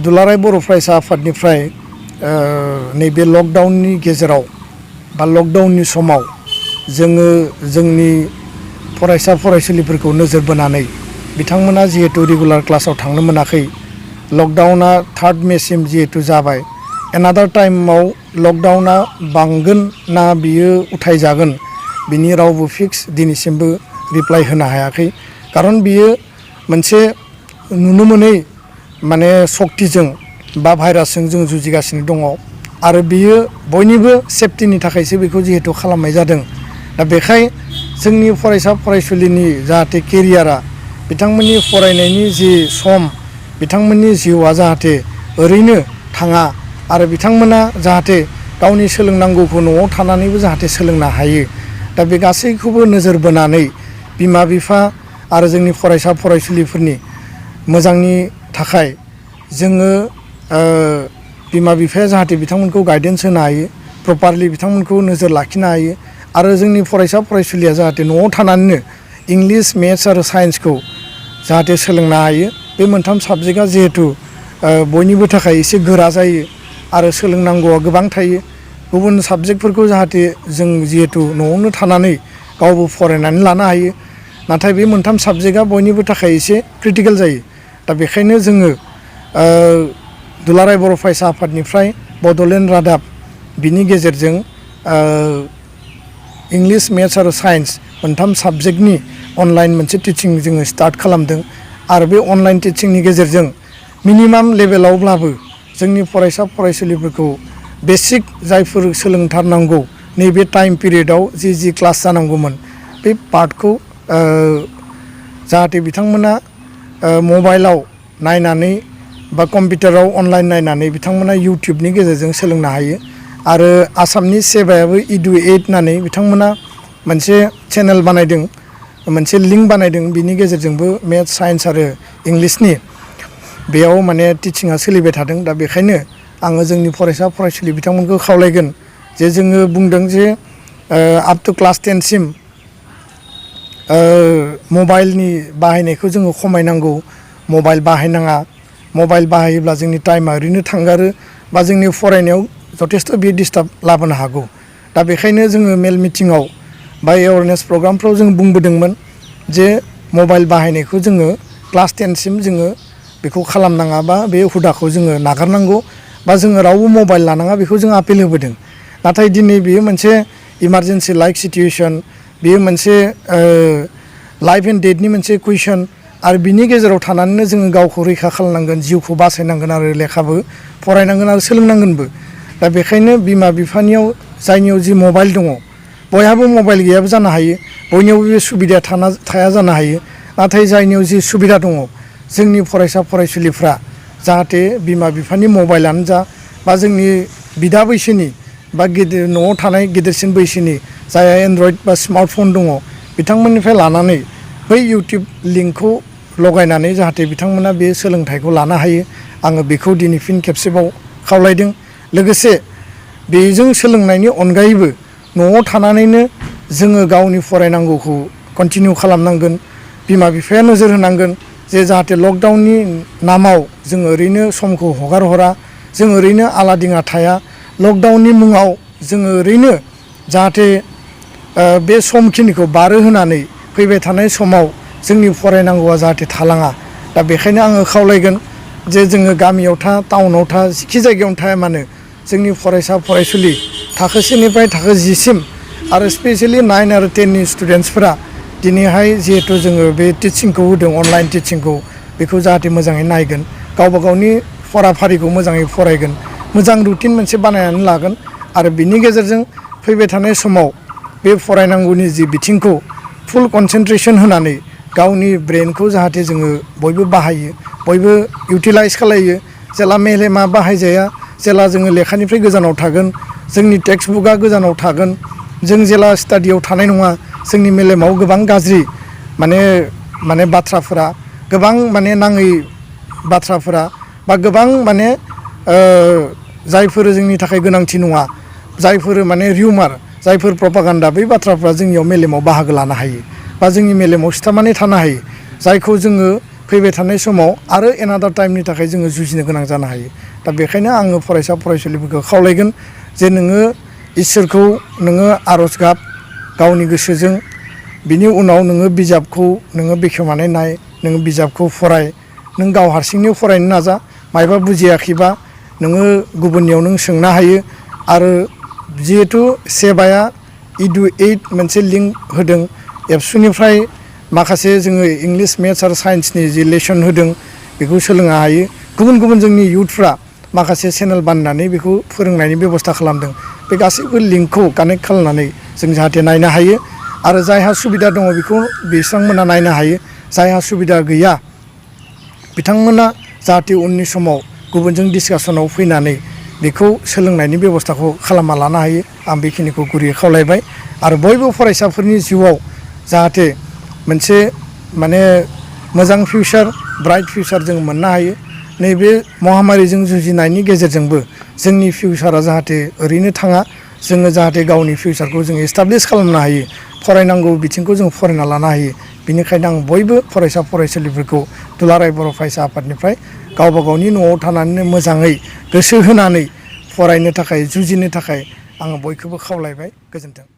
दुलाराय बर' फरायसा आफादनिफ्राय नैबे लकडाउननि गेजेराव बा लकडाउननि समाव जोङो जोंनि फरायसा फरायसुलिफोरखौ नोजोर बोनानै बिथांमोना जिहेतु रेगुलार क्लासाव थांनो मोनाखै लकडाउना 3 मेसिम जिहेतु जाबाय एनादार टाइमाव लकडाउना बांगोन ना बियो उथायजागोन बिनि रावबो फिक्स दिनैसिमबो रिप्लाइ होनो हायाखै खारन बियो मोनसे नुनो मोनै माने सक्तिजों बा भाइरासजों जों जुजिगासिनो दङ आरो बियो बयनिबो सेफटिनि थाखायसो बेखौ जिहेतु खालामनाय जादों दा बेखाय जोंनि फरायसा फरायसुलिनि जाहाथे केरियारा बिथांमोननि फरायनायनि जि सम बिथांमोननि जिउआ जाहाथे ओरैनो थाङा आरो बिथांमोना जाहाथे गावनि सोलोंनांगौखौ न'आव थानानैबो जाहाथे सोलोंनो हायो दा बे गासैखौबो नोजोर बोनानै बिमा बिफा आरो जोंनि फरायसा फरायसुलिफोरनि मोजांनि थाखाय जोङो बिमा बिफाया जाहाथे बिथांमोनखौ गाइडेन्स होनो हायो प्रपारलि बिथांमोनखौ नोजोर लाखिनो हायो आरो जोंनि फरायसा फरायसुलिया जाहाथे न'आव थानानैनो इंलिश मेथ्स आरो साइन्सखौ जाहाथे सोलोंनो हायो बे मोनथाम साबजेक्टआ जिहेतु बयनिबो थाखाय एसे गोरा जायो आरो सोलोंनांगौआ गोबां थायो गुबुन साबजेक्टफोरखौ जाहाथे जों जिहेतु न'आवनो थानानै गावबो फरायनानै लानो हायो नाथाय बे मोनथाम साबजेक्टआ बयनिबो थाखाय एसे क्रिटिकेल जायो दा बेखायनो जोङो दुलाराय बर' फरायसा आफादनिफ्राय बड'लेण्ड रादाब बिनि गेजेरजों इंलिश मेथ्स आरो साइन्स मोनथाम साबजेक्टनि अनलाइन मोनसे टिचिं जोङो स्टार्ट खालामदों आरो बे अनलाइन टिचिंनि गेजेरजों मिनिमाम लेभेलावब्लाबो जोंनि फरायसा फरायसुलिफोरखौ बेसिक जायफोर सोलोंथारनांगौ नैबे टाइम पिरियडआव जि क्लास जानांगौमोन बे पार्टखौ जाहाथे बिथांमोना मबाइलाव नायनानै बा कम्पिउटाराव अनलाइन नायनानै बिथांमोना इउटुबनि गेजेरजों सोलोंनो हायो आरो आसामनि सेबायाबो इडुएट होननानै बिथांमोना मोनसे चेनेल बानायदों मोनसे लिंक बानायदों बिनि गेजेरजोंबो मेथ्स साइन्स आरो इंलिशनि बेयाव माने टिचिंआ सोलिबाय थादों दा बेखायनो आङो जोंनि फरायसा फरायसुलि बिथांमोनखौ खावलायगोन जे जोङो बुंदों जे आप टु क्लास 10 सिम मबाइलनि बाहायनायखौ जोङो खमायनांगौ मबाइल बाहायनाङा मबाइल बाहायोब्ला जोंनि टाइमा ओरैनो थांगारो बा जोंनि फरायनायाव जथेस्थ' बे डिस्टार्ब लाबोनो हागौ दा बेखायनो जोङो मेल मिटिङाव बा एवारनेस प्रग्रामफ्राव जों बुंबोदोंमोन जे मबाइल बाहायनायखौ जोङो क्लास 10 सिम जोङो बेखौ खालामनाङा बा बे हुदाखौ जोङो नागारनांगौ बा जोङो रावबो मबाइल लानाङा बेखौ जों आपिल होबोदों नाथाय दिनै बेयो मोनसे इमारजेन्सि लाइक सिचुवेसन बेयो मोनसे लाइफ एन्ड डेथनि मोनसे कुइसन आरो बिनि गेजेराव थानानैनो जोङो गावखौ रैखा खालामनांगोन जिउखौ बासायनांगोन आरो लेखाबो फरायनांगोन आरो सोलोंनांगोनबो दा बेखायनो बिमा बिफानियाव जायनियाव जि मबाइल दङ बयहाबो मबाइल गैयाबो जानो हायो बयनियावबो बे सुबिदाया थाया जानो हायो नाथाय जायनियाव जि सुबिदा दङ जोंनि फरायसा फरायसुलिफ्रा जाहाथे बिमा बिफानि मबाइलानो जा बा जोंनि बिदा बैसोनि बा गिदिर न'आव थानाय गिदिरसिन बैसोनि जायहा एन्ड्रइड बा स्मार्टफन दङ बिथांमोननिफ्राय लानानै बै इउटुब लिंकखौ लगायनानै जाहाथे बिथांमोना बे सोलोंथाइखौ लानो हायो आङो बेखौ दिनै फिन खेबसेबाव खावलायदों लोगोसे बेजों सोलोंनायनि अनगायैबो न'आव थानानैनो जोङो गावनि फरायनांगौखौ कन्टिनिउ खालामनांगोन बिमा बिफाया नोजोर होनांगोन जे जाहाथे लकडाउननि नामाव जों ओरैनो समखौ हगार हरा जों ओरैनो आलादिङा थाया लकडाउननि मुङाव जोङो ओरैनो जाहाथे बे समखिनिखौ बारहोनानै फैबाय थानाय समाव जोंनि फरायनांगौआ जाहाथे थालाङा दा बेखायनो आङो खावलायगोन जे जोङो गामियाव था टाउनाव था जिखि जायगायावनो थाया मानो जोंनि फरायसा फरायसुलि थाखो 1 निफ्राय थाखो 10 सिम आरो स्पेसियेलि 9 आरो 10 नि स्टुडेन्टसफोरा दिनैहाय जिहेथु जोङो बे टिचिंखौ होदों अनलाइन टिचिंखौ बेखौ जाहाथे मोजाङै नायगोन गावबा गावनि फराफारिखौ मोजाङै फरायगोन मोजां रुटिन मोनसे बानायनानै लागोन आरो बिनि गेजेरजों फैबाय थानाय समाव बे फरायनांगौनि जि बिथिंखौ फुल कनसेन्ट्रेसन होनानै गावनि ब्रेनखौ जाहाथे जोङो बयबो बाहायो बयबो इउटिलाइज खालायो जेला मेलेमा बाहायजाया जेला जोङो लेखानिफ्राय गोजानाव थागोन जोंनि टेक्स्ट बुकआ गोजानाव थागोन जों जेला स्टाडियाव थानाय नङा जोंनि मेलेमाव गोबां गाज्रि माने बाथ्राफोरा गोबां माने नाङै बाथ्राफोरा बा गोबां माने जायफोर जोंनि थाखाय गोनांथि नङा जायफोर माने रिउमार जायफोर प्रपागान्डा बै बाथ्राफ्रा जोंनियाव मेलेमाव बाहागो लानो हायो बा जोंनि मेलेमाव सिथाबनानै थानो हायो जायखौ जोङो फैबाय थानाय समाव आरो एनादार टाइमनि थाखाय जोङो जुजिनो गोनां जानो हायो। दा बेखायनो आङो फरायसा फरायसुलिफोरखौ खावलायगोन जे नोङो इसोरखौ नोङो आर'ज गाब गावनि गोसोजों, बिनि उनाव नोङो बिजाबखौ नोङो बेखेवनानै नाय, नोङो बिजाबखौ फराय, नों गाव हारसिंनो फरायनो नाजा, मायबा बुजियाखैबा नोङो गुबुननियाव नों सोंनो हायो। आरो जिहेथु सेबाया इडुएट मोनसे लिंक होदों एबसुनिफ्राय माखासे जोङो इंलिस मेथ्स आरो साइन्सनि जि लेसन होदों बेखौ सोलोंनो हायो। गुबुन गुबुन जोंनि इउथफ्रा माखासे चेनेल बानायनानै बेखौ फोरोंनायनि बेब'स्था खालामदों। बे गासैबो लिंकखौ कानेक्ट खालामनानै जों जाहाथे नायनो हायो आरो जायहा सुबिदा दङ बेखौ बिथांमोना नायनो हायो। जायहा सुबिदा गैया बिथांमोना जाहाथे उननि समाव गुबुनजों डिसकासनाव फैनानै बेखौ सोलोंनायनि बेब'स्थाखौ खालामना लानो हायो। आं बेखिनिखौ गुरैयै खावलायबाय। आरो बयबो फरायसाफोरनि जिउआव जाहाथे मोनसे माने मोजां फिउचार, ब्राइट फिउचार जों मोननो हायो। नैबे महामारिजों जुजिनायनि गेजेरजोंबो जोंनि फिउचारा जाहाथे ओरैनो थाङा, जोङो जाहाथे गावनि फिउचारखौ जों एस्टाब्लिस खालामनो हायो, फरायनांगौ बिथिंखौ जों फरायना लानो हायो। बेनिखायनो आं बयबो फरायसा फरायसुलिफोरखौ दुलाराय बर' फरायसा आफादनिफ्राय गावबा गावनि न'आव थानानैनो मोजाङै गोसो होनानै फरायनो थाखाय, जुजिनो थाखाय आङो बयखौबो खावलायबाय। गोजोन्थों।